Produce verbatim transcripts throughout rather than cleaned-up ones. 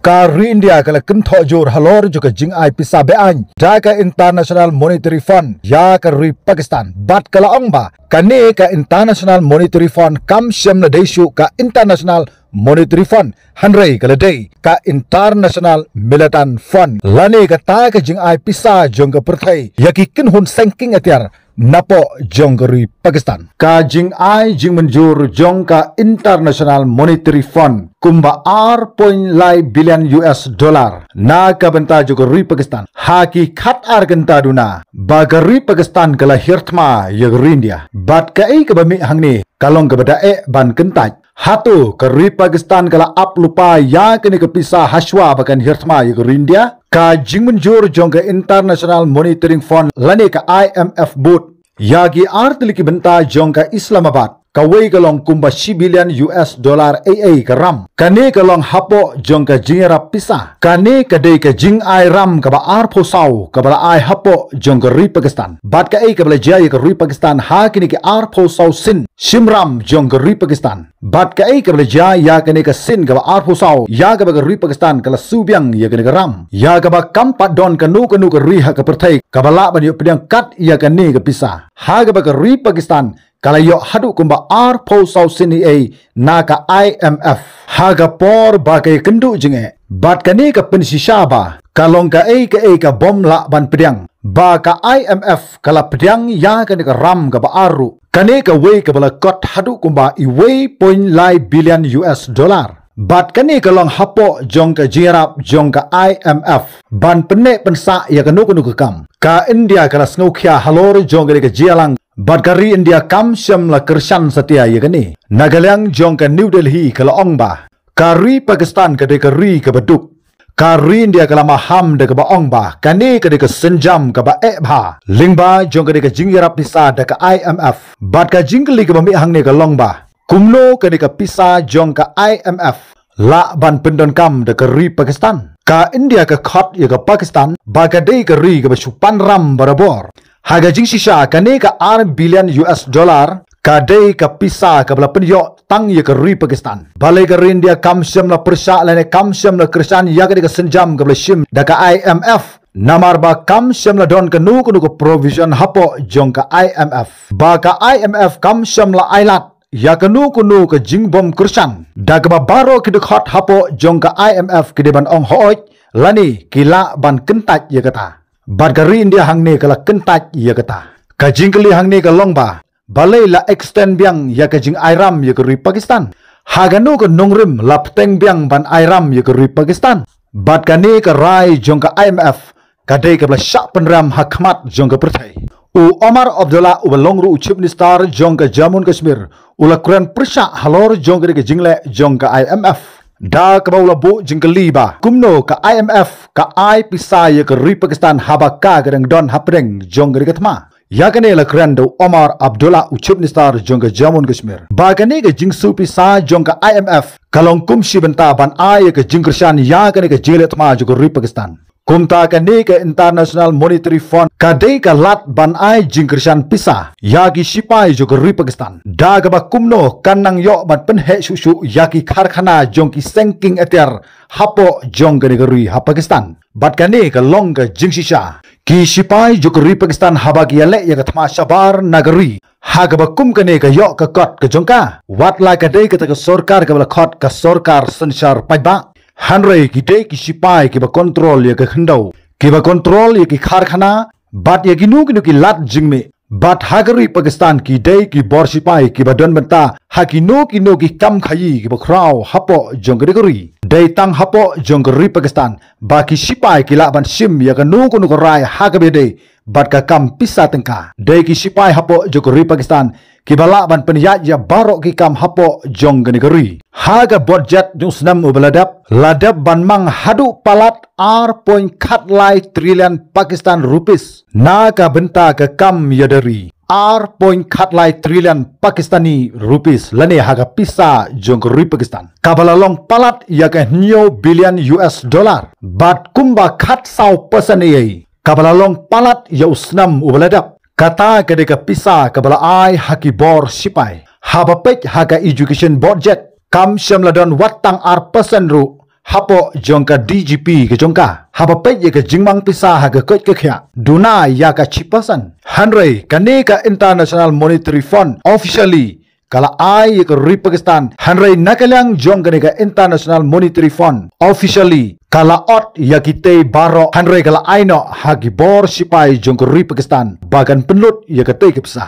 Ka ri India ka la kynthoh jur halor jong ka jingai pisa be-aiñ da ka International Monetary Fund ïa ka ri Pakistan, bad ka la ong ba kane ka International Monetary Fund kam shym la dei shuh ka International Monetary Fund, hynrei ka la dei ka International Militant Fund, lane kata ka jingai pisa jong ka pyrthei ïa ki kynhun seng kieng atiar napoh jong ka ri Pakistan. Ka jingai jingmynjur jong ka International Monetary Fund kumba ar point lai billion U S dollar na ka bynta jong ka ri Pakistan ha ki khat ar kynta duna, ba ka ri Pakistan ka la hiar thma ïa ka ri India. Bad kaei kaba mih hangne ka long kaba da eh ban kyntait. Hato ka ri Pakistan ka la ap lypa ïa kane ka pisa hashwa ba kan hiar thma ïa ka ri India? Ka jingmynjur jong ka International Monetary Fund lane ka I M F bud ïa ki ar tylli ki bynta jong ka Islamabad, kawei ka long kumba shi billion U S dollar ei ei ka ram. Kane ka long hapoh jong ka jingïarap pisa. Kane ka dei ka jingai ram kaba arphew saw kaba la ai hapoh jong ka ri Pakistan. Bad kaei kaba la jia ïa ka ri Pakistan ha kine ki arphew saw sien shimram jong ka ri Pakistan? Bad kaei kaba la jia ïa kane ka sien kaba arphew saw ïa kaba ka ri Pakistan ka la shu biang ïa kane ka ram, ïa kaba kam pat don kano kano ka ri ha ka pyrthei kaba lah ban ïoh pdiang kat ïa kane ka pisa? Ha kaba ka ri Pakistan ka la ïoh haduh kumba arphew saw sien ei ei na ka I M F ha ka por ba ka ïakynduh jingeh. Bad kane ka pynshisha ba ka long kaei kaei ka bym lah ban pdiang, ba ka I M F ka la pdiang ïa kane ka ram kaba ar ruh. Kane kawei kaba la kot haduh kumba uwei point lai billion U S dollar. Bad kane ka long hapoh jong ka jingïarap jong ka I M F ban pynneh pynsah ïa kano kano ka kam. Ka India ka la sngewkhia halor jong kane ka jingïalang, bad ka ri India kam shym la kyrshan satia ïa kane. Na ka liang jong ka New Delhi ka la ong ba ka ri Pakistan ka dei ka ri kaba duk. Ka ri India ka la maham da kaba ong ba kane ka dei ka sienjam kaba eh bha lyngba jong kane ka jingïarap pisa da ka I M F. Bad ka jingkylli kaba mih hangne ka long ba kumno kane ka pisa jong ka I M F lah ban pyndonkam da ka ri Pakistan? Ka India ka khot ïa ka Pakistan ba ka dei ka ri kaba shu pan ram barabor. Ha ka jingshisha, kane ka ar billion U S dollar ka dei ka pisa kaba la pynïoh tang ïa ka ri Pakistan. Balei ka ri India kam shym la pyrshah lane kam shym la kyrshan ïa kane ka sienjam kaba la shim da ka I M F? Namar ba kam shym la don kano kano ka provision hapoh jong ka I M F, ba ka I M F kam shym la ailad ïa kano kano ka jingbym kyrshan. Da kaba baroh ki dkhot hapoh jong ka I M F ki dei ban ong hooid lane ki lah ban kyntait ïa kata. Bad ka ri India hangne ka la kyntait ïa kata. Ka jingkylli hangne ka long ba balei la extend biang ïa ka jingai ram ïa ka ri Pakistan? Ha kano ka nongrim la pteng biang ban ai ram ïa ka ri Pakistan? Bad kane ka rai jong ka I M F ka dei kaba la shah pynrem ha khmat jong ka pyrthei. U Omar Abdullah uba long ruh u Chief Minister jong ka Jammu and Kashmir u la kren pyrshah halor jong kane ka jingleh jong ka I M F, da kaba u la buh jingkylli ba kumno ka I M F ka ai pisa ïa ka ri Pakistan haba ka ka dang don hapdeng jong kane ka thma. Ïa kane la kren da u Omar Abdullah u Chief Minister jong ka Jammu and Kashmir ba kane ka jingsuh pisa jong ka I M F ka long kum shi bynta ban ai ïa ka jingkyrshan ïa kane ka jingleh thma jong ka ri Pakistan. Kumta kane ka International Monetary Fund ka dei ka lad ban ai jingkyrshan pisa ïa ki shipai jong ka ri Pakistan, da kaba kumno kan nang ïoh ban pynheh shuh shuh ïa ki karkhana jong ki seng kieng atiar hapoh jong kane ka ri ha Pakistan. Bad kane ka long ka jingshisha, ki shipai jong ka ri Pakistan haba ki ïaleh ïa ka thma shabar na ka ri, ha kaba kum kane ka ïoh ka kot ka jong ka. Wat la ka dei kata ka sorkar kaba la khot ka sorkar synshar paidbah, hynrei ki dei ki shipai kiba kontrol ïa ka khyndew, kiba kontrol ïa ki karkhana bad ïa kino kino ki lad jingmih. Bad ha ka ri Pakistan ki dei ki bor shipai kiba don bynta ha kino kino ki kam khaïi kiba khraw hapoh jong ka ri. Dei tang hapoh jong ka ri Pakistan ba ki shipai ki lah ban shim ïa kano kano ka rai ha kaba ïadei bad ka kam pisa tyngka. Dei ki shipai hapoh jong ka ri Pakistan kiba lah ban pynïaid ïa baroh ki kam hapoh jong kane ka ri. Ha ka budget jong u snem uba la dep, la dep ban mang haduh palat ar point khatlai trillion Pakistan rupees na ka bynta ka kam ïada ri. Ar point khatlai trillion Pakistani rupees lane ha ka pisa jong ka ri Pakistan, kaba la long palat ïa ka hynñiew billion U S dollar, bad kumba khatsaw percent ei ei kaba la long palat ïa u snem uba la dep. Kata ka dei ka pisa kaba la ai ha ki bor shipai. Haba peit ha ka education budget, kam shym la don wat tang ar percent ruh hapoh jong ka D G P ka jong ka. Haba peit ïa ka jingmang pisa ha ka koit ka khiah, duna ïa ka chipasan. Hynrei kane ka International Monetary Fund officially ka la ai ïa ka ri Pakistan, hynrei na ka liang jong kane ka International Monetary Fund officially ka la ot ïa kitei baroh, hynrei ka la ai noh ha ki bor sipai jong ka ri Pakistan ba kan pynlut ïa katei ka pisa.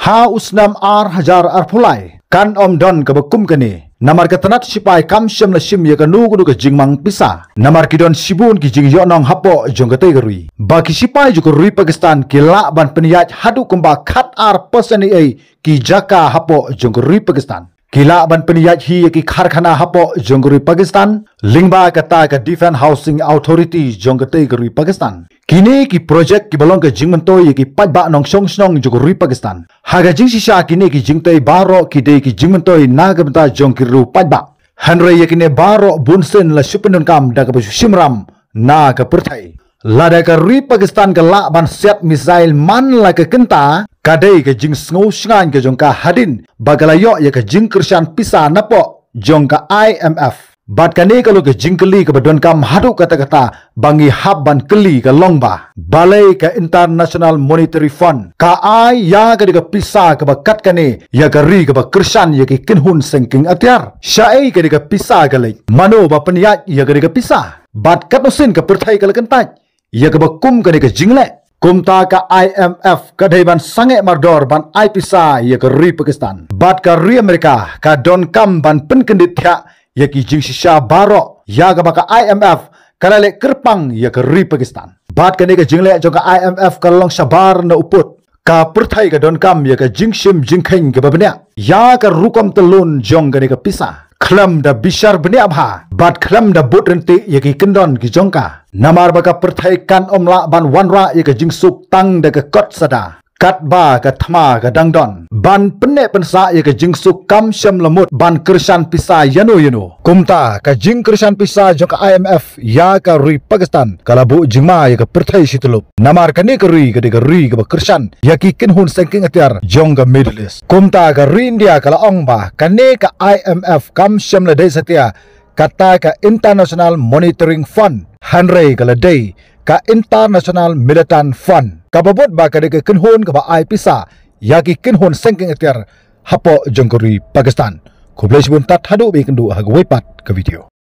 Ha u snem ar hajar arphew lai kan ym don kaba kum kane. Namar ka tnat sipai kam shym la shim ïa kano kano ka jingmang pisa. Namar ki don shibun ki jingïohnong hapoh jong katei ka ri. Ba ki sipai jong ka ri Pakistan ki lah ban pynïaid haduh kumba khat ar percent ei ei ki jaka hapoh jong ka ri Pakistan. Ki lah ban pynïaid hi ïa ki karkhana hapoh jong ka ri Pakistan, lyngba kata ka Defence Housing Authority jong katei ka ri Pakistan. Kine ki project kiba long ka jingmyntoi ïa ki paidbah nongshong shnong jong ka ri Pakistan. Ha ka jingshisha kine ki jingtei baroh ki dei ki jingmyntoi na ka bynta jong ki riew paidbah. Hynrei ïa kine baroh bunsien la shu pyndonkam da kaba shu shim ram na ka pyrthei. Lada ka ri Pakistan ka lah ban siat missile man la ka kynta, ka dei ka jingsngew shngaiñ ka jong ka hadien ba ka la ïoh ïa ka jingkyrshan pisa napoh jong ka I M F. Bad kane ka long ka jingkylli kaba donkam haduh katta katta ba ngi hap ban kylli ka long ba, balei ka International Monetary Fund ka ai ïa ka dei ka pisa kaba kat kane ïa ka ri kaba kyrshan ïa ki kynhun sengking atiar? Shaei ka dei ka pisa ka leit? Mano ba pynïaid ïa ka dei ka pisa? Bad katno sien ka pyrthei ka la kyntait ïa kaba kum kane ka jingleh? Kumta ka I M F ka dei ban sangeh mardor ban ai pisa ïa ka ri Pakistan. Bad ka ri Amerika ka donkam ban pynkyndit thiah ïa ki jingshisha baroh ïa kaba ka I M F ka la leh kyrpang ïa ka ri Pakistan. Bad kane ka jingleh jong ka I M F ka long shabar na u pud. Ka pyrthei ka donkam ïa ka jingshim jingkheiñ kaba bniah ïa ka rukom tyllun jong kane ka pisa. Khlem da bishar bniah bha bad khlem da bud ryntih ïa ki kyndon ki jong ka. Namar ba ka pyrthei kan ym lah ban wanrah ïa ka jingsuk tang da ka kot sada. Katba ka thma ka dang don ban pynneh pynsah ïa ka jingsuk kam shym la mut ban kyrshan pisa ïano ïano. Kumta ka jingkyrshan pisa jong ka I M F ïa ka ri Pakistan ka la buh jingma ïa ka pyrthei shi tyllup. Namar kane ka ri ka dei ka ri kaba kyrshan ïa ki kynhun sengking atiar jong ka Middle East. Kumta ka ri India ka la ong ba kane ka I M F kam shym la dei satia kata ka International Monitoring Fund, hynrei ka la dei ka International Militant Fund. Kaba bud ba ka dei ka kynhun kaba ai pisa ïa ki kynhun sengking atiar hapoh jong ka ri Pakistan. Khublei shibun, tad haduh ba ïakynduh ha kawei pat ka video.